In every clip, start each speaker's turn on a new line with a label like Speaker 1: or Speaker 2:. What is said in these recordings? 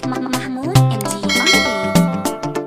Speaker 1: Mahmoud MG on the beat.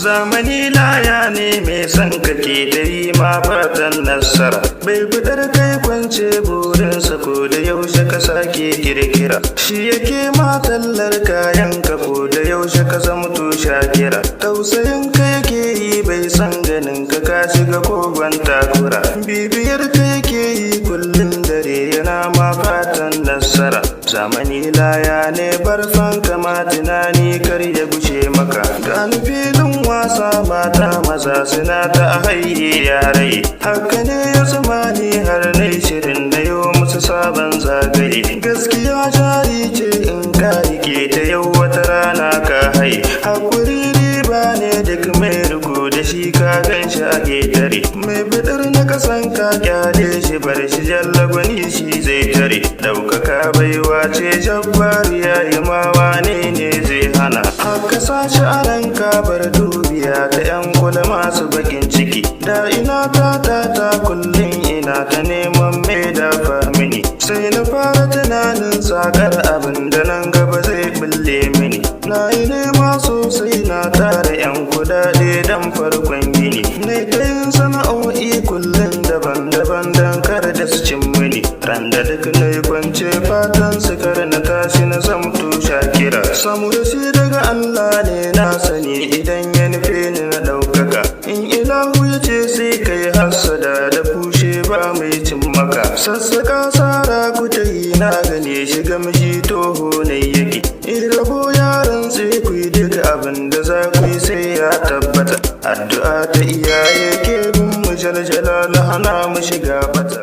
Speaker 2: Zamani laya ne mai son kake da yi ma fatan nasara. Bai fitar kai kwance burinsa ko da yaushe ka sake kirkira. Shi yake ma tallar kayan ka ko da yaushe ka zamto shakira. Tausayin ka yake yi bai san ganin ka ka shiga kogon takura. Bibiyar ka yake yi kullum dare yana ma fatan nasara. Zamani laya ne barfan kama tunani kar ya gushe maka. Gani filin wasa mata maza suna ta haye yarai. Haka ne ya tsamani har nai shirin na yau musu sabon zagaye. Gaskiya jari ce in ka rike ta yau wata rana ka hai. Hakuri riba ne duk mai riko da shi ka gan shi a ketare. Mai bidar na kasan ka kyale shi bar shi jalla gwani shi zai tare. Ɗaukaka baiwa ce jabbari ya yi ma wane ne zai hana. Haka sashi a ranka bar dubiya ta yan kula masu bakin ciki. Da ina ta ta ta kullum ina ta neman mai dafa mini. Sai na fara tunanin sakar abin da nan gaba zai bulle mini. Na yi nema sosai na tara yan kudade dan farkon gini. Na ta yin sana'o'i kullum daban-daban dan kar da su cin mini. Ran da duk na yi kwance fatan su kar na tashi na zamto shakira. Samu da shi daga Allah ne na sani idan ya nufe ni na ɗaukaka. In ilahu ya ce sai kai hassada da fushe ba mai cin maka. Sassaka sara ku ta yi na gane shi gamshi toho ne yake. In rabo yaran sai ku yi duk abin da za ku yi sai ya tabbata. Addu'a ta iyaye ke bin mu jaljala na hana mu shiga bata.